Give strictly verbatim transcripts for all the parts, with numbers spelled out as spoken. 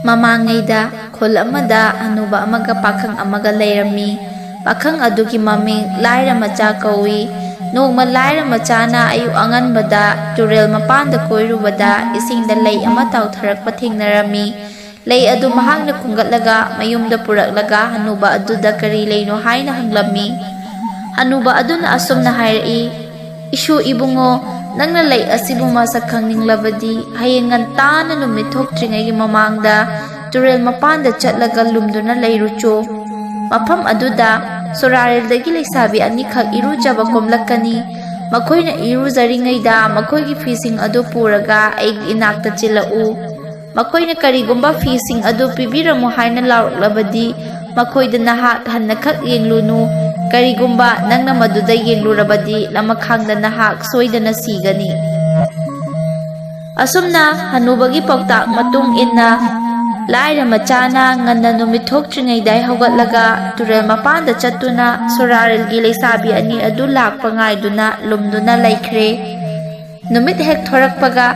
ꯃꯃꯥꯡꯉꯩꯗ ꯈꯨꯜ ꯑꯃꯗ ꯍꯅꯨꯕ ꯑꯃꯒ ꯄꯥꯈꯪ ꯑꯃꯒ ꯂꯩꯔꯝꯃꯤ꯫ ꯄꯥꯈꯪ ꯑꯗꯨꯒꯤ ꯃꯃꯤꯡ ꯂꯥꯏꯔ ꯃꯆꯥ ꯀꯧꯏ꯫ ꯅꯣꯡꯃ ꯂꯥꯏꯔ ꯃꯆꯥꯅ ꯑꯌꯨꯛ ꯑꯉꯟꯕꯗ ꯇꯨꯔꯦꯜ ꯃꯄꯥꯟꯗ ꯀꯣꯏꯔꯨꯕꯗ ꯏꯁꯤꯡꯗ ꯂꯩ ꯑꯃ ꯇꯥꯎꯊꯔꯛꯄ ꯊꯦꯡꯅꯔꯝꯃꯤ꯫ ꯂꯩ ꯑꯗꯨ ꯃꯍꯥꯛꯅ ꯈꯨꯟꯒꯠꯂꯒ ꯃꯌꯨꯝꯗ ꯄꯨꯔꯛꯂꯒ ꯍꯅꯨꯕ ꯑꯗꯨꯗ ꯀꯔꯤ ꯂꯩꯅꯣ ꯍꯥꯏꯅ ꯍꯪꯂꯝꯃꯤ꯫ ꯍꯅꯨꯕ ꯑꯗꯨꯅ ꯑꯁꯨꯝꯅ ꯍꯥꯏꯔꯛꯏ, "ꯏꯁꯨ ꯏꯕꯨꯡꯉꯣ, ꯅꯪꯅ ꯂꯩ ꯑꯁꯤꯕꯨ ꯃꯁꯛ ꯈꯪꯅꯤꯡꯂꯕꯗꯤ ꯍꯌꯦꯡ ꯉꯟꯇꯥꯅ ꯅꯨꯃꯤꯠ ꯊꯣꯛꯇ꯭ꯔꯤꯉꯩꯒꯤ ꯃꯃꯥꯡꯗ ꯇꯨꯔꯦꯜ ꯃꯄꯥꯟꯗ ꯆꯠꯂꯒ ꯂꯨꯝꯗꯨꯅ ꯂꯩꯔꯨꯆꯣ꯫ ꯃꯐꯝ ꯑꯗꯨꯗ ꯁꯣꯔꯥꯔꯦꯜꯗꯒꯤ ꯂꯩꯁꯥꯕꯤ ꯑꯅꯤꯈꯛ ꯏꯔꯨꯖꯕ ꯀꯨꯝꯂꯛꯀꯅꯤ꯫ ꯃꯈꯣꯏꯅ ꯏꯔꯨꯖꯔꯤꯉꯩꯗ ꯃꯈꯣꯏꯒꯤ ꯐꯤꯁꯤꯡ ꯑꯗꯨ ꯄꯨꯔꯒ ꯑꯩꯒꯤ ꯏꯅꯥꯛꯇ ꯆꯦꯜꯂꯛꯎ꯫ ꯃꯈꯣꯏꯅ ꯀꯔꯤꯒꯨꯝꯕ ꯐꯤꯁꯤꯡ ꯑꯗꯨ ꯄꯤꯕꯤꯔꯝꯃꯨ ꯍꯥꯏꯅ ꯂꯥꯎꯔꯛꯂꯕꯗꯤ, ꯃꯈꯣꯏꯗ ꯅꯍꯥꯛ ꯍꯟꯅꯈꯛ ꯌꯦꯡꯂꯨꯅꯨ꯫ ꯀꯔꯤꯒꯨꯝꯕ ꯅꯪꯅ ꯃꯗꯨꯗ ꯌꯦꯡꯂꯨꯔꯕꯗꯤ, ꯂꯃꯈꯥꯡꯗ ꯅꯍꯥꯛ ꯁꯣꯏꯗꯅ ꯁꯤꯒꯅꯤ꯫" ꯑꯁꯨꯝꯅ ꯍꯅꯨꯕꯒꯤ ꯄꯥꯎꯇꯥꯛ ꯃꯇꯨꯡ ꯏꯟꯅ ꯂꯥꯏꯔ ꯃꯆꯥꯅ ꯉꯟꯅ ꯅꯨꯃꯤꯠ ꯊꯣꯛꯇ꯭ꯔꯤꯉꯩꯗ ꯍꯧꯒꯠꯂꯒ ꯇꯨꯔꯦꯜ ꯃꯄꯥꯟꯗ ꯆꯠꯇꯨꯅ ꯁꯣꯔꯥꯔꯦꯜꯒꯤ ꯂꯩꯁꯥꯕꯤ ꯑꯅꯤ ꯑꯗꯨ ꯂꯥꯛꯄ ꯉꯥꯏꯗꯨꯅ ꯂꯨꯝꯗꯨꯅ ꯂꯩꯈ꯭ꯔꯦ꯫ ꯅꯨꯃꯤꯠ ꯍꯦꯛ ꯊꯣꯔꯛꯄꯒ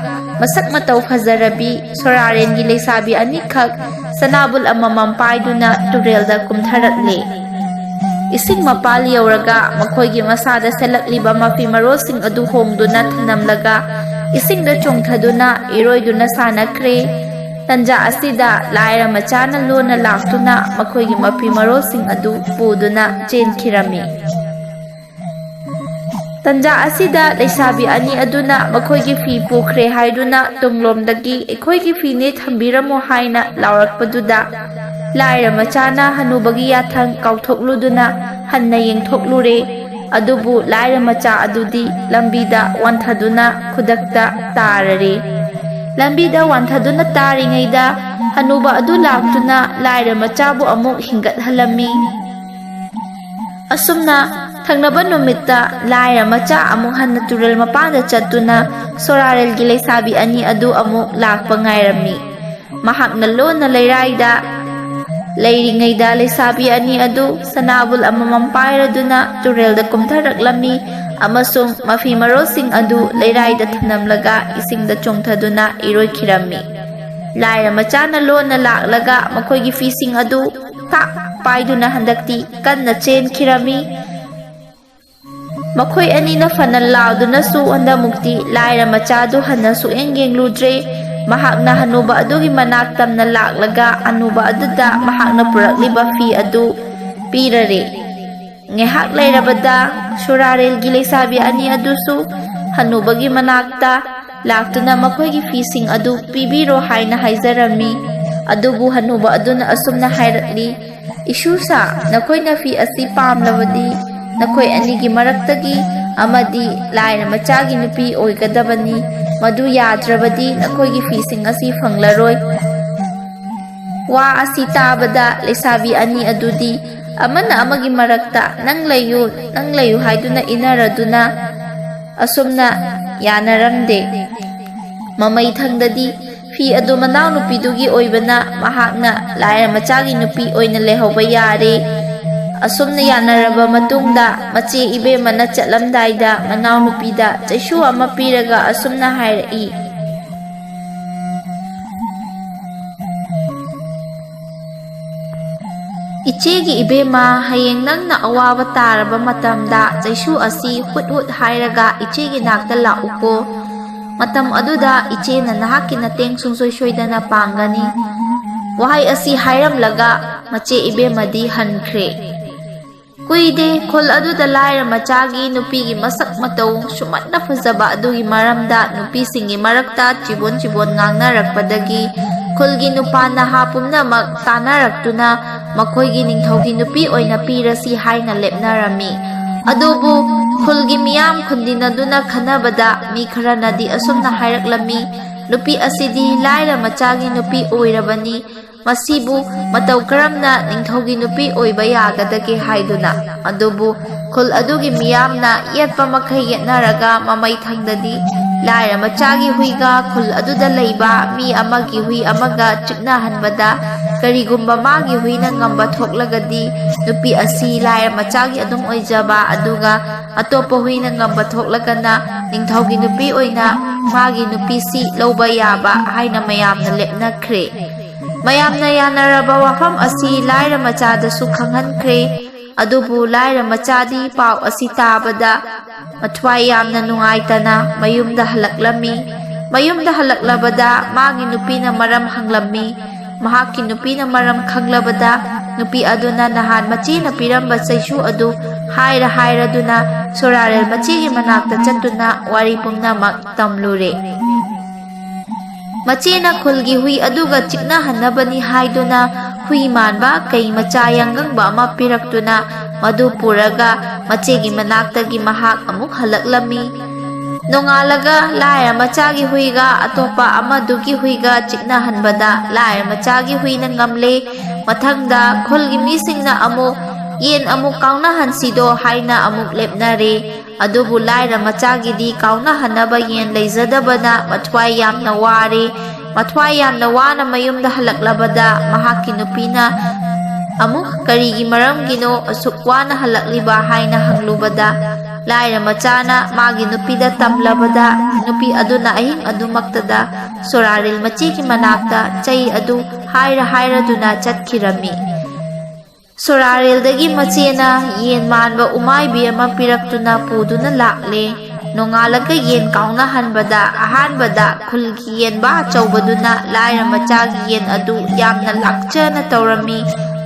ꯃꯁꯛ ꯃꯇꯧ ꯐꯖꯔꯕꯤ ꯁꯣꯔꯥꯔꯦꯟꯒꯤ ꯂꯩꯁꯥꯕꯤ ꯑꯅꯤꯈꯛ ꯁꯅꯥꯕꯨꯜ ꯑꯃꯃꯝ ꯄꯥꯏꯗꯨꯅ ꯇꯨꯔꯦꯜꯗ ꯀꯨꯝꯊꯔꯛꯂꯦ꯫ ꯏꯁꯤꯡ ꯃꯄꯥꯜ ꯌꯧꯔꯒ ꯃꯈꯣꯏꯒꯤ ꯃꯁꯥꯗ ꯁꯦꯠꯂꯛꯂꯤꯕ ꯃꯐꯤ ꯃꯔꯣꯜꯁꯤꯡ ꯑꯗꯨ ꯍꯣꯡꯗꯨꯅ ꯊꯅꯝꯂꯒ ꯏꯁꯤꯡꯗ ꯆꯣꯡꯊꯗꯨꯅ ꯏꯔꯣꯏꯗꯨꯅ ꯁꯥꯟꯅꯈ꯭ꯔꯦ꯫ ꯇꯟꯖꯥ ꯑꯁꯤꯗ ꯂꯥꯏꯔ ꯃꯆꯥꯅ ꯂꯣꯟꯅ ꯂꯥꯛꯇꯨꯅ ꯃꯈꯣꯏꯒꯤ ꯃꯐꯤ ꯃꯔꯣꯜꯁꯤꯡ ꯑꯗꯨ ꯄꯨꯗꯨꯅ ꯆꯦꯟꯈꯤꯔꯝꯃꯤ꯫ ꯇꯟꯖꯥ ꯑꯁꯤꯗ ꯂꯩꯁꯥꯕꯤ ꯑꯅꯤ ꯑꯗꯨꯅ ꯃꯈꯣꯏꯒꯤ ꯐꯤ ꯄꯨꯈ꯭ꯔꯦ ꯍꯥꯏꯗꯨꯅ ꯇꯨꯡꯂꯣꯝꯗꯒꯤ "ꯑꯩꯈꯣꯏꯒꯤ ꯐꯤꯅꯦ, ꯊꯝꯕꯤꯔꯝꯃꯣ" ꯍꯥꯏꯅ ꯂꯥꯎꯔꯛꯄꯗꯨꯗ, ꯂꯥꯏꯔ ꯃꯆꯥꯅ ꯍꯅꯨꯕꯒꯤ ꯌꯥꯊꯪ ꯀꯥꯎꯊꯣꯛꯂꯨꯗꯨꯅ ꯍꯟꯅ ꯌꯦꯡꯊꯣꯛꯂꯨꯔꯦ꯫ ꯑꯗꯨꯕꯨ ꯂꯥꯏꯔ ꯃꯆꯥ ꯑꯗꯨꯗꯤ ꯂꯝꯕꯤꯗ ꯋꯥꯟꯊꯗꯨꯅ ꯈꯨꯗꯛꯇ ꯇꯥꯔꯔꯦ꯫ ꯂꯝꯕꯤꯗ ꯋꯥꯟꯊꯗꯨꯅ ꯇꯥꯔꯤꯉꯩꯗ ꯍꯅꯨꯕ ꯑꯗꯨ ꯂꯥꯛꯇꯨꯅ ꯂꯥꯏꯔ ꯃꯆꯥꯕꯨ ꯑꯃꯨꯛ ꯍꯤꯡꯒꯠꯍꯜꯂꯝꯃꯤ꯫ ꯑꯁꯨꯝꯅ ꯊꯪꯅꯕ ꯅꯨꯃꯤꯠꯇ ꯂꯥꯏꯔ ꯃꯆꯥ ꯑꯃꯨꯛ ꯍꯟꯅ ꯇꯨꯔꯦꯜ ꯃꯄꯥꯟꯗ ꯆꯠꯇꯨꯅ ꯁꯣꯔꯥꯔꯦꯜꯒꯤ ꯂꯩꯁꯥꯕꯤ ꯑꯅꯤ ꯑꯗꯨ ꯑꯃꯨꯛ ꯂꯥꯛꯄ ꯉꯥꯏꯔꯝꯃꯤ꯫ ꯃꯍꯥꯛꯅ ꯂꯣꯟꯅ ꯂꯩꯔꯥꯏꯗ ꯂꯩꯔꯤꯉꯩꯗ ꯂꯩꯁꯥꯕꯤ ꯑꯅꯤ ꯑꯗꯨ ꯁꯅꯥꯕꯨꯜ ꯑꯃꯃꯝ ꯄꯥꯏꯔꯗꯨꯅ ꯇꯨꯔꯦꯜꯗ ꯀꯨꯝꯊꯔꯛꯂꯝꯃꯤ ꯑꯃꯁꯨꯡ ꯃꯐꯤ ꯃꯔꯣꯜꯁꯤꯡ ꯑꯗꯨ ꯂꯩꯔꯥꯏꯗ ꯊꯅꯝꯂꯒ ꯏꯁꯤꯡꯗ ꯆꯣꯡꯊꯗꯨꯅ ꯏꯔꯣꯏꯈꯤꯔꯝꯃꯤ꯫ ꯂꯥꯏꯔ ꯃꯆꯥꯅ ꯂꯣꯟꯅ ꯂꯥꯛꯂꯒ ꯃꯈꯣꯏꯒꯤ ꯐꯤꯁꯤꯡ ꯑꯗꯨ ꯊꯥꯛ ꯄꯥꯏꯗꯨꯅ ꯍꯟꯗꯛꯇꯤ ꯀꯟꯅ ꯆꯦꯟꯈꯤꯔꯝꯃꯤ꯫ ꯃꯈꯣꯏ ꯑꯅꯤꯅ ꯐꯅ ꯂꯥꯎꯗꯨꯅꯁꯨ ꯍꯟꯗꯛꯃꯨꯛꯇꯤ ꯂꯥꯏꯔ ꯃꯆꯥꯗꯨ ꯍꯟꯅ ꯁꯨꯛꯌꯦꯡ ꯌꯦꯡꯂꯨꯗ꯭ꯔꯦ꯫ ꯃꯍꯥꯛꯅ ꯍꯅꯨꯕ ꯑꯗꯨꯒꯤ ꯃꯅꯥꯛ ꯇꯝꯅ ꯂꯥꯛꯂꯒ ꯍꯅꯨꯕ ꯑꯗꯨꯗ ꯃꯍꯥꯛꯅ ꯄꯨꯔꯛꯂꯤꯕ ꯐꯤ ꯑꯗꯨ ꯄꯤꯔꯔꯦ꯫ ꯉꯥꯏꯍꯥꯛ ꯂꯩꯔꯕꯗ ꯁꯨꯔꯥꯔꯦꯜꯒꯤ ꯂꯩꯁꯥꯕꯤ ꯑꯅꯤ ꯑꯗꯨꯁꯨ ꯍꯅꯨꯕꯒꯤ ꯃꯅꯥꯛꯇ ꯂꯥꯛꯇꯨꯅ ꯃꯈꯣꯏꯒꯤ ꯐꯤꯁꯤꯡ ꯑꯗꯨ ꯄꯤꯕꯤꯔꯣ ꯍꯥꯏꯅ ꯍꯥꯏꯖꯔꯝꯃꯤ꯫ ꯑꯗꯨꯕꯨ ꯍꯅꯨꯕ ꯑꯗꯨꯅ ꯑꯁꯨꯝꯅ ꯍꯥꯏꯔꯛꯂꯤ, "ꯏꯁꯨꯁꯥ, ꯅꯈꯣꯏꯅ ꯐꯤ ꯑꯁꯤ ꯄꯥꯝꯂꯕꯗꯤ ꯅꯈꯣꯏ ꯑꯅꯤꯒꯤ ꯃꯔꯛꯇꯒꯤ ꯑꯃꯗꯤ ꯂꯥꯏꯔ ꯃꯆꯥꯒꯤ ꯅꯨꯄꯤ ꯑꯣꯏꯒꯗꯕꯅꯤ꯫ ꯃꯗꯨ ꯌꯥꯗ꯭ꯔꯕꯗꯤ ꯅꯈꯣꯏꯒꯤ ꯐꯤꯁꯤꯡ ꯑꯁꯤ ꯐꯪꯂꯔꯣꯏ꯫" ꯋꯥ ꯑꯁꯤ ꯇꯥꯕꯗ ꯂꯩꯁꯥꯕꯤ ꯑꯅꯤ ꯑꯗꯨꯗꯤ ꯑꯃꯅ ꯑꯃꯒꯤ ꯃꯔꯛꯇ "ꯅꯪ ꯂꯩꯌꯨ, ꯅꯪ ꯂꯩꯌꯨ" ꯍꯥꯏꯗꯨꯅ ꯏꯟꯅꯔꯗꯨꯅ ꯑꯁꯨꯝꯅ ꯌꯥꯅꯔꯝꯗꯦ꯫ ꯃꯃꯩ ꯊꯪꯗꯗꯤ ꯐꯤ ꯑꯗꯨ ꯃꯅꯥꯎꯅꯨꯄꯤꯗꯨꯒꯤ ꯑꯣꯏꯕꯅ ꯃꯍꯥꯛꯅ ꯂꯥꯏꯔ ꯃꯆꯥꯒꯤ ꯅꯨꯄꯤ ꯑꯣꯏꯅ ꯂꯩꯍꯧꯕ ꯌꯥꯔꯦ꯫ ꯑꯁꯨꯝꯅ ꯌꯥꯅꯔꯕ ꯃꯇꯨꯡꯗ ꯃꯆꯦ ꯏꯕꯦꯝꯃꯅ ꯆꯠꯂꯝꯗꯥꯏꯗ ꯃꯅꯥꯎꯅꯨꯄꯤꯗ ꯆꯩꯁꯨ ꯑꯃ ꯄꯤꯔꯒ ꯑꯁꯨꯝꯅ ꯍꯥꯏꯔꯛꯏ, "ꯏꯆꯦꯒꯤ ꯏꯕꯦꯝꯃ, ꯍꯌꯦꯡ ꯅꯪꯅ ꯑꯋꯥꯕ ꯇꯥꯔꯕ ꯃꯇꯝꯗ ꯆꯩꯁꯨ ꯑꯁꯤ ꯍꯨꯠ ꯍꯨꯠ ꯍꯥꯏꯔꯒ ꯏꯆꯦꯒꯤ ꯅꯥꯛꯇ ꯂꯥꯛꯎꯀꯣ꯫ ꯃꯇꯝ ꯑꯗꯨꯗ ꯏꯆꯦꯅ ꯅꯍꯥꯛꯀꯤ ꯃꯇꯦꯡ ꯁꯨꯡꯁꯣꯏ ꯁꯣꯏꯗꯅ ꯄꯥꯡꯒꯅꯤ꯫" ꯋꯥꯍꯩ ꯑꯁꯤ ꯍꯥꯏꯔꯝꯂꯒ ꯃꯆꯦ ꯏꯕꯦꯝꯃꯗꯤ ꯍꯟꯈ꯭ꯔꯦ꯫ ꯀꯨꯏꯗꯦ, ꯈꯨꯜ ꯑꯗꯨꯗ ꯂꯥꯏꯔ ꯃꯆꯥꯒꯤ ꯅꯨꯄꯤꯒꯤ ꯃꯁꯛ ꯃꯇꯧ ꯁꯨꯃꯥꯏꯅ ꯐꯖꯕ ꯑꯗꯨꯒꯤ ꯃꯔꯝꯗ ꯅꯨꯄꯤꯁꯤꯡꯒꯤ ꯃꯔꯛꯇ ꯆꯤꯕꯣꯟ ꯆꯤꯕꯣꯟ ꯉꯥꯡꯅꯔꯛꯄꯗꯒꯤ ꯈꯨꯜꯒꯤ ꯅꯨꯄꯥ ꯅꯍꯥ ꯄꯨꯝꯅꯃꯛ ꯇꯥꯟꯅꯔꯛꯇꯨꯅ ꯃꯈꯣꯏꯒꯤ ꯅꯤꯡꯊꯧꯒꯤ ꯅꯨꯄꯤ ꯑꯣꯏꯅ ꯄꯤꯔꯁꯤ ꯍꯥꯏꯅ ꯂꯦꯞꯅꯔꯝꯃꯤ꯫ ꯑꯗꯨꯕꯨ ꯈꯨꯜꯒꯤ ꯃꯤꯌꯥꯝ ꯈꯨꯟꯗꯤꯟꯅꯗꯨꯅ ꯈꯟꯅꯕꯗ ꯃꯤ ꯈꯔꯅꯗꯤ ꯑꯁꯨꯝꯅ ꯍꯥꯏꯔꯛꯂꯝꯃꯤ, "ꯅꯨꯄꯤ ꯑꯁꯤꯗꯤ ꯂꯥꯏꯔ ꯃꯆꯥꯒꯤ ꯅꯨꯄꯤ ꯑꯣꯏꯔꯕꯅꯤ, ꯃꯁꯤꯕꯨ ꯃꯇꯧ ꯀꯔꯝꯅ ꯅꯤꯡꯊꯧꯒꯤ ꯅꯨꯄꯤ ꯑꯣꯏꯕ ꯌꯥꯒꯗꯒꯦ?" ꯍꯥꯏꯗꯨꯅ꯫ ꯑꯗꯨꯕꯨ ꯈꯨꯜ ꯑꯗꯨꯒꯤ ꯃꯤꯌꯥꯝꯅ ꯌꯦꯠꯄ ꯃꯈꯩ ꯌꯦꯠꯅꯔꯒ ꯃꯃꯩ ꯊꯪꯗꯗꯤ ꯂꯥꯏꯔ ꯃꯆꯥꯒꯤ ꯍꯨꯏꯒ ꯈꯨꯜ ꯑꯗꯨꯗ ꯂꯩꯕ ꯃꯤ ꯑꯃꯒꯤ ꯍꯨꯏ ꯑꯃꯒ ꯆꯤꯛꯅꯍꯟꯕꯗ ꯀꯔꯤꯒꯨꯝꯕ ꯃꯥꯒꯤ ꯍꯨꯏꯅ ꯉꯝꯕ ꯊꯣꯛꯂꯒꯗꯤ, ꯅꯨꯄꯤ ꯑꯁꯤ ꯂꯥꯏꯔ ꯃꯆꯥꯒꯤ ꯑꯗꯨꯝ ꯑꯣꯏꯖꯕ, ꯑꯗꯨꯒ ꯑꯇꯣꯞꯄ ꯍꯨꯏꯅ ꯉꯝꯕ ꯊꯣꯛꯂꯒꯅ ꯅꯤꯡꯊꯧꯒꯤ ꯅꯨꯄꯤ ꯑꯣꯏꯅ ꯃꯥꯒꯤ ꯅꯨꯄꯤꯁꯤ ꯂꯧꯕ ꯌꯥꯕ ꯍꯥꯏꯅ ꯃꯌꯥꯝꯅ ꯂꯦꯞꯅꯈ꯭ꯔꯦ꯫ ꯃꯌꯥꯝꯅ ꯌꯥꯅꯔꯕ ꯋꯥꯐꯝ ꯑꯁꯤ ꯂꯥꯏꯔ ꯃꯆꯥꯗꯁꯨ ꯈꯪꯍꯟꯈ꯭ꯔꯦ꯫ ꯑꯗꯨꯕꯨ ꯂꯥꯏꯔ ꯃꯆꯥꯗꯤ ꯄꯥꯎ ꯑꯁꯤ ꯇꯥꯕꯗ ꯃꯊ꯭ꯋꯥꯏ ꯌꯥꯝꯅ ꯅꯨꯡꯉꯥꯏꯇꯅ ꯃꯌꯨꯝꯗ ꯍꯜꯂꯛꯂꯝꯃꯤ꯫ ꯃꯌꯨꯝꯗ ꯍꯜꯂꯛꯂꯕꯗ ꯃꯥꯒꯤ ꯅꯨꯄꯤꯅ ꯃꯔꯝ ꯍꯪꯂꯝꯃꯤ꯫ ꯃꯍꯥꯛꯀꯤ ꯅꯨꯄꯤꯅ ꯃꯔꯝ ꯈꯪꯂꯕꯗ, ꯅꯨꯄꯤ ꯑꯗꯨꯅ ꯅꯍꯥꯟ ꯃꯆꯦꯅ ꯄꯤꯔꯝꯕ ꯆꯩꯁꯨ ꯑꯗꯨ ꯍꯥꯏꯔ ꯍꯥꯏꯔꯗꯨꯅ ꯁꯣꯔꯥꯔꯦꯜ ꯃꯆꯦꯒꯤ ꯃꯅꯥꯛꯇ ꯆꯠꯇꯨꯅ ꯋꯥꯔꯤ ꯄꯨꯝꯅꯃꯛ ꯇꯝꯂꯨꯔꯦ꯫ ꯃꯆꯦꯅ ꯈꯨꯜꯒꯤ ꯍꯨꯏ ꯑꯗꯨꯒ ꯆꯤꯛꯅꯍꯟꯅꯕꯅꯤ ꯍꯥꯏꯗꯨꯅ ꯍꯨꯏ ꯃꯥꯟꯕ ꯀꯩ ꯃꯆꯥ ꯌꯥꯡꯒꯪꯕ ꯑꯃ ꯄꯤꯔꯛꯇꯨꯅ, ꯃꯗꯨ ꯄꯨꯔꯒ ꯃꯆꯦꯒꯤ ꯃꯅꯥꯛꯇꯒꯤ ꯃꯍꯥꯛ ꯑꯃꯨꯛ ꯍꯜꯂꯛꯂꯝꯃꯤ꯫ ꯅꯣꯡꯉꯥꯜꯂꯒ ꯂꯥꯏꯔ ꯃꯆꯥꯒꯤ ꯍꯨꯏꯒ ꯑꯇꯣꯞꯄ ꯑꯃꯗꯨꯒꯤ ꯍꯨꯏꯒ ꯆꯤꯛꯅꯍꯟꯕꯗ ꯂꯥꯏꯔ ꯃꯆꯥꯒꯤ ꯍꯨꯏꯅ ꯉꯝꯂꯦ꯫ ꯃꯊꯪꯗ ꯈꯨꯜꯒꯤ ꯃꯤꯁꯤꯡꯅ ꯑꯃꯨꯛ ꯌꯦꯟ ꯑꯃꯨꯛ ꯀꯥꯎꯅꯍꯟꯁꯤꯗꯣ ꯍꯥꯏꯅ ꯑꯃꯨꯛ ꯂꯦꯞꯅꯔꯦ꯫ ꯑꯗꯨꯕꯨ ꯂꯥꯏꯔ ꯃꯆꯥꯒꯤꯗꯤ ꯀꯥꯎꯅꯍꯟꯅꯕ ꯌꯦꯟ ꯂꯩꯖꯗꯕꯅ ꯃꯊ꯭ꯋꯥꯏ ꯌꯥꯝꯅ ꯋꯥꯔꯦ꯫ ꯃꯊ꯭ꯋꯥꯏ ꯌꯥꯝꯅ ꯋꯥꯅ ꯃꯌꯨꯝꯗ ꯍꯜꯂꯛꯂꯕꯗ ꯃꯍꯥꯛꯀꯤ ꯅꯨꯄꯤꯅ ꯑꯃꯨꯛ ꯀꯔꯤꯒꯤ ꯃꯔꯝꯒꯤꯅꯣ ꯑꯁꯨꯛ ꯋꯥꯅ ꯍꯜꯂꯛꯂꯤꯕ ꯍꯥꯏꯅ ꯍꯪꯂꯨꯕꯗ, ꯂꯥꯏꯔ ꯃꯆꯥꯅ ꯃꯥꯒꯤ ꯅꯨꯄꯤꯗ ꯇꯝꯂꯕꯗ, ꯅꯨꯄꯤ ꯑꯗꯨꯅ ꯑꯍꯤꯡ ꯑꯗꯨꯃꯛꯇꯗ ꯁꯣꯔꯥꯔꯤꯜ ꯃꯆꯦꯒꯤ ꯃꯅꯥꯛꯇ ꯆꯩ ꯑꯗꯨ ꯍꯥꯏꯔ ꯍꯥꯏꯔꯗꯨꯅ ꯆꯠꯈꯤꯔꯝꯃꯤ꯫ ꯁꯣꯔꯥꯔꯦꯜꯗꯒꯤ ꯃꯆꯦꯅ ꯌꯦꯟ ꯃꯥꯟꯕ ꯎꯃꯥꯏꯕꯤ ꯑꯃ ꯄꯤꯔꯛꯇꯨꯅ ꯄꯨꯗꯨꯅ ꯂꯥꯛꯂꯦ꯫ ꯅꯣꯡꯉꯥꯜꯂꯒ ꯌꯦꯟ ꯀꯥꯎꯅꯍꯟꯕꯗ ꯑꯍꯥꯟꯕꯗ ꯈꯨꯜꯒꯤ ꯌꯦꯟꯕꯥ ꯑꯆꯧꯕꯗꯨꯅ ꯂꯥꯏꯔ ꯃꯆꯥꯒꯤ ꯌꯦꯟ ꯑꯗꯨ ꯌꯥꯝꯅ ꯂꯥꯛꯆꯅ ꯇꯧꯔꯝꯃꯤ꯫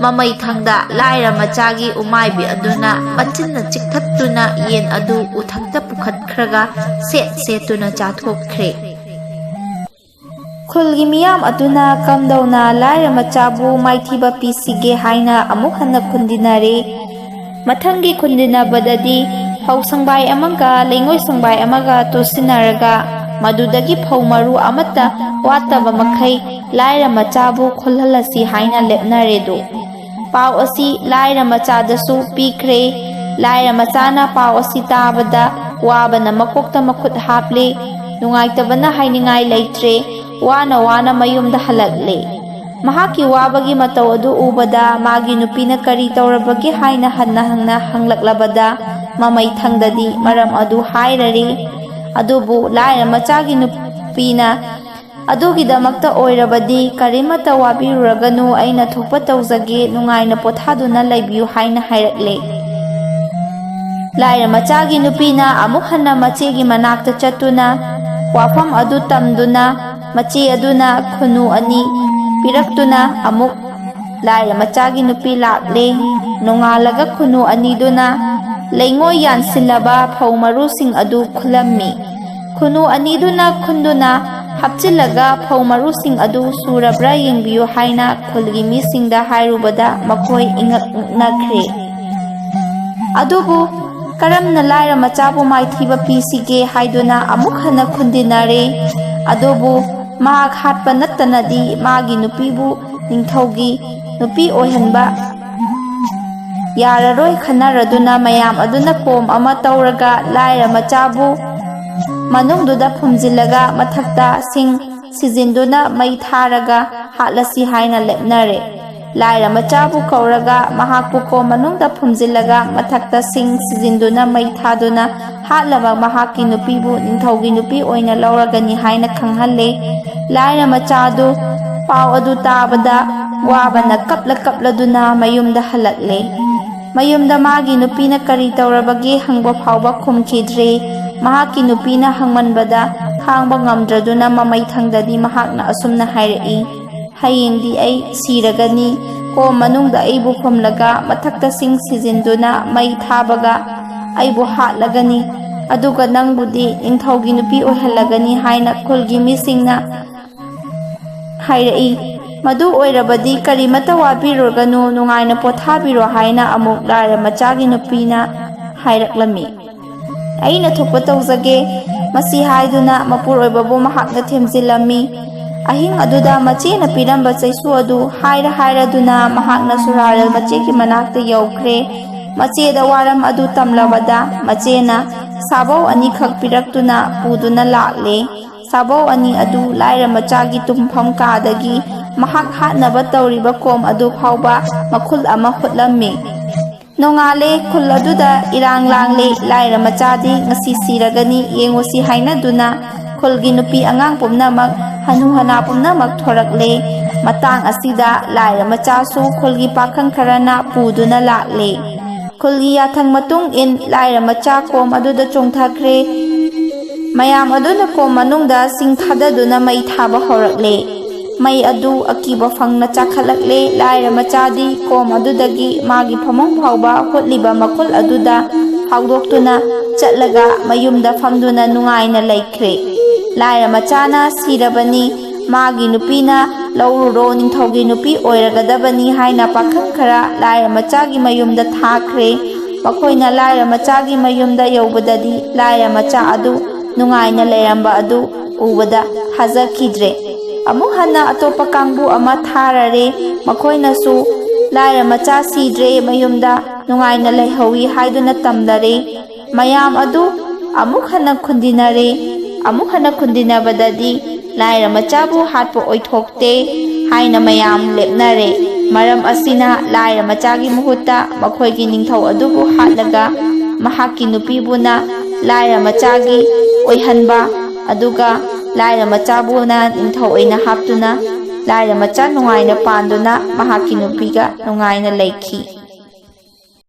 ꯃꯃꯩꯊꯪꯗ ꯂꯥꯏꯔ ꯃꯆꯥꯒꯤ ꯎꯃꯥꯏꯕꯤ ꯑꯗꯨꯅ ꯃꯆꯤꯟꯅ ꯆꯤꯛꯊꯠꯇꯨꯅ ꯌꯦꯟ ꯑꯗꯨ ꯎꯊꯛꯇ ꯄꯨꯈꯠꯈ꯭ꯔꯒ ꯁꯦꯠ ꯁꯦꯠꯇꯨꯅ ꯆꯥꯊꯣꯛꯈ꯭ꯔꯦ꯫ ꯈꯨꯜꯒꯤ ꯃꯤꯌꯥꯝ ꯑꯗꯨꯅ ꯀꯝꯗꯧꯅ ꯂꯥꯏꯔ ꯃꯆꯥꯕꯨ ꯃꯥꯏꯊꯤꯕ ꯄꯤꯁꯤꯒꯦ ꯍꯥꯏꯅ ꯑꯃꯨꯛ ꯍꯟꯅ ꯈꯨꯟꯗꯤꯅꯔꯦ꯫ ꯃꯊꯪꯒꯤ ꯈꯨꯟꯗꯤꯅꯕꯗꯗꯤ ꯐꯧ ꯁꯪꯕꯥꯏ ꯑꯃꯒ ꯂꯩꯉꯣꯏ ꯁꯪꯕꯥꯏ ꯑꯃꯒ ꯇꯣꯠꯁꯤꯟꯅꯔꯒ ꯃꯗꯨꯗꯒꯤ ꯐꯧ ꯃꯔꯨ ꯑꯃꯠꯇ ꯋꯥꯠꯇꯕ ꯃꯈꯩ ꯂꯥꯏꯔ ꯃꯆꯥꯕꯨ ꯈꯨꯜꯍꯜꯂꯁꯤ ꯍꯥꯏꯅ ꯂꯦꯞꯅꯔꯦꯗꯣ꯫ ꯄꯥꯎ ꯑꯁꯤ ꯂꯥꯏꯔ ꯃꯆꯥꯗꯁꯨ ꯄꯤꯈ꯭ꯔꯦ꯫ ꯂꯥꯏꯔ ꯃꯆꯥꯅ ꯄꯥꯎ ꯑꯁꯤ ꯇꯥꯕꯗ ꯋꯥꯕꯅ ꯃꯀꯣꯛꯇ ꯃꯈꯨꯠ ꯍꯥꯞꯂꯦ꯫ ꯅꯨꯡꯉꯥꯏꯇꯕꯅ ꯍꯥꯏꯅꯤꯡꯉꯥꯏ ꯂꯩꯇ꯭ꯔꯦ꯫ ꯋꯥꯅ ꯋꯥꯅ ꯃꯌꯨꯝꯗ ꯍꯜꯂꯛꯂꯦ꯫ ꯃꯍꯥꯛꯀꯤ ꯋꯥꯕꯒꯤ ꯃꯇꯧ ꯑꯗꯨ ꯎꯕꯗ ꯃꯥꯒꯤ ꯅꯨꯄꯤꯅ ꯀꯔꯤ ꯇꯧꯔꯕꯒꯦ ꯍꯥꯏꯅ ꯍꯟꯅ ꯍꯟꯅ ꯍꯪꯂꯛꯂꯕꯗ, ꯃꯃꯩ ꯊꯪꯗꯗꯤ ꯃꯔꯝ ꯑꯗꯨ ꯍꯥꯏꯔꯔꯦ꯫ ꯑꯗꯨꯕꯨ ꯂꯥꯏꯔ ꯃꯆꯥꯒꯤ ꯅꯨꯄꯤꯅ, "ꯑꯗꯨꯒꯤꯗꯃꯛꯇ ꯑꯣꯏꯔꯕꯗꯤ ꯀꯔꯤꯃꯠꯇ ꯋꯥꯕꯤꯔꯨꯔꯒꯅꯨ, ꯑꯩꯅ ꯊꯣꯛꯄ ꯇꯧꯖꯒꯦ, ꯅꯨꯡꯉꯥꯏꯅ ꯄꯣꯊꯥꯗꯨꯅ ꯂꯩꯕꯤꯌꯨ" ꯍꯥꯏꯅ ꯍꯥꯏꯔꯛꯂꯦ꯫ ꯂꯥꯏꯔ ꯃꯆꯥꯒꯤ ꯅꯨꯄꯤꯅ ꯑꯃꯨꯛ ꯍꯟꯅ ꯃꯆꯦꯒꯤ ꯃꯅꯥꯛꯇ ꯆꯠꯇꯨꯅ ꯋꯥꯐꯝ ꯑꯗꯨ ꯇꯝꯗꯨꯅ, ꯃꯆꯦ ꯑꯗꯨꯅ ꯈꯨꯟꯅꯨ ꯑꯅꯤ ꯄꯤꯔꯛꯇꯨꯅ ꯑꯃꯨꯛ ꯂꯥꯏꯔ ꯃꯆꯥꯒꯤ ꯅꯨꯄꯤ ꯂꯥꯛꯂꯦ꯫ ꯅꯣꯡꯉꯥꯜꯂꯒ ꯈꯨꯟꯅꯨ ꯑꯅꯤꯗꯨꯅ ꯂꯩꯉꯣꯏ ꯌꯥꯟꯁꯤꯜꯂꯕ ꯐꯧ ꯃꯔꯨꯁꯤꯡ ꯑꯗꯨ ꯈꯨꯜꯂꯝꯃꯤ꯫ ꯈꯨꯟꯅꯨ ꯑꯅꯤꯗꯨꯅ ꯈꯨꯟꯗꯨꯅ ꯍꯥꯞꯆꯤꯜꯂꯒ ꯐꯧ ꯃꯔꯨꯁꯤꯡ ꯑꯗꯨ ꯁꯨꯔꯕ꯭ꯔꯥ ꯌꯦꯡꯕꯤꯌꯨ ꯍꯥꯏꯅ ꯈꯨꯜꯒꯤ ꯃꯤꯁꯤꯡꯗ ꯍꯥꯏꯔꯨꯕꯗ ꯃꯈꯣꯏ ꯏꯉꯛ ꯉꯛꯅꯈ꯭ꯔꯦ꯫ ꯑꯗꯨꯕꯨ ꯀꯔꯝꯅ ꯂꯥꯏꯔ ꯃꯆꯥꯕꯨ ꯃꯥꯏꯊꯤꯕ ꯄꯤꯁꯤꯒꯦ ꯍꯥꯏꯗꯨꯅ ꯑꯃꯨꯛ ꯍꯟꯅ ꯈꯨꯟꯗꯤꯟꯅꯔꯦ꯫ ꯑꯗꯨꯕꯨ ꯃꯍꯥꯛ ꯍꯥꯠꯄ ꯅꯠꯇꯅꯗꯤ ꯃꯥꯒꯤ ꯅꯨꯄꯤꯕꯨ ꯅꯤꯡꯊꯧꯒꯤ ꯅꯨꯄꯤ ꯑꯣꯏꯍꯟꯕ ꯌꯥꯔꯔꯣꯏ ꯈꯟꯅꯔꯗꯨꯅ ꯃꯌꯥꯝ ꯑꯗꯨꯅ ꯀꯣꯝ ꯑꯃ ꯇꯧꯔꯒ ꯂꯥꯏꯔ ꯃꯆꯥꯕꯨ ꯃꯅꯨꯡꯗꯨꯗ ꯐꯨꯝꯖꯤꯜꯂꯒ ꯃꯊꯛꯇ ꯁꯤꯡ ꯁꯤꯖꯤꯟꯗꯨꯅ ꯃꯩ ꯊꯥꯔꯒ ꯍꯥꯠꯂꯁꯤ ꯍꯥꯏꯅ ꯂꯦꯞꯅꯔꯦ꯫ ꯂꯥꯏꯔ ꯃꯆꯥꯕꯨ ꯀꯧꯔꯒ ꯃꯍꯥꯛꯄꯨ ꯀꯣꯝ ꯃꯅꯨꯡꯗ ꯐꯨꯝꯖꯤꯜꯂꯒ ꯃꯊꯛꯇ ꯁꯤꯡ ꯁꯤꯖꯤꯟꯗꯨꯅ ꯃꯩ ꯊꯥꯗꯨꯅ ꯍꯥꯠꯂꯕ ꯃꯍꯥꯛꯀꯤ ꯅꯨꯄꯤꯕꯨ ꯅꯤꯡꯊꯧꯒꯤ ꯅꯨꯄꯤ ꯑꯣꯏꯅ ꯂꯧꯔꯒꯅꯤ ꯍꯥꯏꯅ ꯈꯪꯍꯜꯂꯦ꯫ ꯂꯥꯏꯔ ꯃꯆꯥ ꯑꯗꯨ ꯄꯥꯎ ꯑꯗꯨ ꯇꯥꯕꯗ ꯋꯥꯕꯅ ꯀꯞꯂ ꯀꯞꯂꯗꯨꯅ ꯃꯌꯨꯝꯗ ꯍꯜꯂꯛꯂꯦ꯫ ꯃꯌꯨꯝꯗ ꯃꯥꯒꯤ ꯅꯨꯄꯤꯅ ꯀꯔꯤ ꯇꯧꯔꯕꯒꯦ ꯍꯪꯕ ꯐꯥꯎꯕ ꯈꯨꯝꯈꯤꯗ꯭ꯔꯦ꯫ ꯃꯍꯥꯛꯀꯤ ꯅꯨꯄꯤꯅ ꯍꯪꯃꯟꯕꯗ ꯈꯥꯡꯕ ꯉꯝꯗ꯭ꯔꯗꯨꯅ ꯃꯃꯩ ꯊꯪꯗꯗꯤ ꯃꯍꯥꯛꯅ ꯑꯁꯨꯝꯅ ꯍꯥꯏꯔꯛꯏ, "ꯍꯌꯦꯡꯗꯤ ꯑꯩ ꯁꯤꯔꯒꯅꯤ꯫ ꯀꯣꯝ ꯃꯅꯨꯡꯗ ꯑꯩꯕꯨ ꯐꯨꯝꯂꯒ ꯃꯊꯛꯇ ꯁꯤꯡ ꯁꯤꯖꯤꯟꯗꯨꯅ ꯃꯩ ꯊꯥꯕꯒ ꯑꯩꯕꯨ ꯍꯥꯠꯂꯒꯅꯤ꯫ ꯑꯗꯨꯒ ꯅꯪꯕꯨꯗꯤ ꯅꯤꯡꯊꯧꯒꯤ ꯅꯨꯄꯤ ꯑꯣꯏꯍꯜꯂꯒꯅꯤ" ꯍꯥꯏꯅ ꯈꯨꯜꯒꯤ ꯃꯤꯁꯤꯡꯅ ꯍꯥꯏꯔꯛꯏ꯫ "ꯃꯗꯨ ꯑꯣꯏꯔꯕꯗꯤ ꯀꯔꯤꯃꯠꯇ ꯋꯥꯕꯤꯔꯨꯔꯒꯅꯨ, ꯅꯨꯡꯉꯥꯏꯅ ꯄꯣꯊꯥꯕꯤꯔꯣ" ꯍꯥꯏꯅ ꯑꯃꯨꯛ ꯂꯥꯏꯔ ꯃꯆꯥꯒꯤ ꯅꯨꯄꯤꯅ ꯍꯥꯏꯔꯛꯂꯝꯃꯤ꯫ "ꯑꯩꯅ ꯊꯣꯛꯄ ꯇꯧꯖꯒꯦ" ꯃꯁꯤ ꯍꯥꯏꯗꯨꯅ ꯃꯄꯨꯔꯣꯏꯕꯕꯨ ꯃꯍꯥꯛꯅ ꯊꯦꯝꯖꯤꯜꯂꯝꯃꯤ꯫ ꯑꯍꯤꯡ ꯑꯗꯨꯗ ꯃꯆꯦꯅ ꯄꯤꯔꯝꯕ ꯆꯩꯁꯨ ꯑꯗꯨ ꯍꯥꯏꯔ ꯍꯥꯏꯔꯗꯨꯅ ꯃꯍꯥꯛꯅ ꯁꯨꯔꯥꯔꯦꯜ ꯃꯆꯦꯒꯤ ꯃꯅꯥꯛꯇ ꯌꯧꯈ꯭ꯔꯦ꯫ ꯃꯆꯦꯗ ꯋꯥꯔꯝ ꯑꯗꯨ ꯇꯝꯂꯕꯗ ꯃꯆꯦꯅ ꯁꯥꯕꯧ ꯑꯅꯤꯈꯛ ꯄꯤꯔꯛꯇꯨꯅ ꯄꯨꯗꯨꯅ ꯂꯥꯛꯂꯦ꯫ ꯁꯥꯕꯧ ꯑꯅꯤ ꯑꯗꯨ ꯂꯥꯏꯔ ꯃꯆꯥꯒꯤ ꯇꯨꯝꯐꯝ ꯀꯥꯗꯒꯤ ꯃꯍꯥꯛ ꯍꯥꯠꯅꯕ ꯇꯧꯔꯤꯕ ꯀꯣꯝ ꯑꯗꯨ ꯐꯥꯎꯕ ꯃꯈꯨꯜ ꯑꯃ ꯍꯨꯠꯂꯝꯃꯤ꯫ ꯅꯣꯡꯉꯥꯜꯂꯦ, ꯈꯨꯜ ꯑꯗꯨꯗ ꯏꯔꯥꯡ ꯂꯥꯡꯂꯦ꯫ ꯂꯥꯏꯔ ꯃꯆꯥꯗꯤ ꯉꯁꯤ ꯁꯤꯔꯒꯅꯤ, ꯌꯦꯡꯉꯨꯁꯤ ꯍꯥꯏꯅꯗꯨꯅ ꯈꯨꯜꯒꯤ ꯅꯨꯄꯤ ꯑꯉꯥꯡ ꯄꯨꯝꯅꯃꯛ, ꯍꯅꯨ ꯍꯅꯥ ꯄꯨꯝꯅꯃꯛ ꯊꯣꯔꯛꯂꯦ꯫ ꯃꯇꯥꯡ ꯑꯁꯤꯗ ꯂꯥꯏꯔ ꯃꯆꯥꯁꯨ ꯈꯨꯜꯒꯤ ꯄꯥꯈꯪ ꯈꯔꯅ ꯄꯨꯗꯨꯅ ꯂꯥꯛꯂꯦ꯫ ꯈꯨꯜꯒꯤ ꯌꯥꯊꯪ ꯃꯇꯨꯡ ꯏꯟ ꯂꯥꯏꯔ ꯃꯆꯥ ꯀꯣꯝ ꯑꯗꯨꯗ ꯆꯣꯡꯊꯈ꯭ꯔꯦ꯫ ꯃꯌꯥꯝ ꯑꯗꯨꯅ ꯀꯣꯝ ꯃꯅꯨꯡꯗ ꯁꯤꯡ ꯊꯥꯗꯗꯨꯅ ꯃꯩ ꯊꯥꯕ ꯍꯧꯔꯛꯂꯦ꯫ ꯃꯩ ꯑꯗꯨ ꯑꯀꯤꯕ ꯐꯪꯅ ꯆꯥꯈꯠꯂꯛꯂꯦ꯫ ꯂꯥꯏꯔ ꯃꯆꯥꯗꯤ ꯀꯣꯝ ꯑꯗꯨꯗꯒꯤ ꯃꯥꯒꯤ ꯐꯃꯨꯡ ꯐꯥꯎꯕ ꯍꯨꯠꯂꯤꯕ ꯃꯈꯨꯜ ꯑꯗꯨꯗ ꯐꯥꯎꯗꯣꯛꯇꯨꯅ ꯆꯠꯂꯒ ꯃꯌꯨꯝꯗ ꯐꯝꯗꯨꯅ ꯅꯨꯡꯉꯥꯏꯅ ꯂꯩꯈ꯭ꯔꯦ꯫ ꯂꯥꯏꯔ ꯃꯆꯥꯅ ꯁꯤꯔꯕꯅꯤ, ꯃꯥꯒꯤ ꯅꯨꯄꯤꯅ ꯂꯧꯔꯨꯔꯣ, ꯅꯤꯡꯊꯧꯒꯤ ꯅꯨꯄꯤ ꯑꯣꯏꯔꯒꯗꯕꯅꯤ ꯍꯥꯏꯅ ꯄꯥꯈꯪ ꯈꯔ ꯂꯥꯏꯔ ꯃꯆꯥꯒꯤ ꯃꯌꯨꯝꯗ ꯊꯥꯈ꯭ꯔꯦ꯫ ꯃꯈꯣꯏꯅ ꯂꯥꯏꯔ ꯃꯆꯥꯒꯤ ꯃꯌꯨꯝꯗ ꯌꯧꯕꯗꯗꯤ ꯂꯥꯏꯔ ꯃꯆꯥ ꯑꯗꯨ ꯅꯨꯡꯉꯥꯏꯅ ꯂꯩꯔꯝꯕ ꯑꯗꯨ ꯎꯕꯗ ꯊꯥꯖꯈꯤꯗ꯭ꯔꯦ꯫ ꯑꯃꯨꯛ ꯍꯟꯅ ꯑꯇꯣꯞꯄ ꯀꯥꯡꯕꯨ ꯑꯃ ꯊꯥꯔꯔꯦ꯫ ꯃꯈꯣꯏꯅꯁꯨ ꯂꯥꯏꯔ ꯃꯆꯥ ꯁꯤꯗ꯭ꯔꯦ, ꯃꯌꯨꯝꯗ ꯅꯨꯡꯉꯥꯏꯅ ꯂꯩꯍꯧꯋꯤ ꯍꯥꯏꯗꯨꯅ ꯇꯝꯅꯔꯦ꯫ ꯃꯌꯥꯝ ꯑꯗꯨ ꯑꯃꯨꯛ ꯍꯟꯅ ꯈꯨꯟꯗꯤꯅꯔꯦ꯫ ꯑꯃꯨꯛ ꯍꯟꯅ ꯈꯨꯟꯗꯤꯅꯕꯗꯗꯤ ꯂꯥꯏꯔ ꯃꯆꯥꯕꯨ ꯍꯥꯠꯄ ꯑꯣꯏꯊꯣꯛꯇꯦ ꯍꯥꯏꯅ ꯃꯌꯥꯝ ꯂꯦꯞꯅꯔꯦ꯫ ꯃꯔꯝ ꯑꯁꯤꯅ ꯂꯥꯏꯔ ꯃꯆꯥꯒꯤ ꯃꯍꯨꯠꯇ ꯃꯈꯣꯏꯒꯤ ꯅꯤꯡꯊꯧ ꯑꯗꯨꯕꯨ ꯍꯥꯠꯂꯒ ꯃꯍꯥꯛꯀꯤ ꯅꯨꯄꯤꯕꯨꯅ ꯂꯥꯏꯔ ꯃꯆꯥꯒꯤ ꯑꯣꯏꯍꯟꯕ, ꯑꯗꯨꯒ ꯂꯥꯏꯔ ꯃꯆꯥꯕꯨꯅ ꯅꯤꯡꯊꯧ ꯑꯣꯏꯅ ꯍꯥꯞꯇꯨꯅ ꯂꯥꯏꯔ ꯃꯆꯥ ꯅꯨꯡꯉꯥꯏꯅ ꯄꯥꯟꯗꯨꯅ ꯃꯍꯥꯛꯀꯤ ꯅꯨꯄꯤꯒ ꯅꯨꯡꯉꯥꯏꯅ ꯂꯩꯈꯤ꯫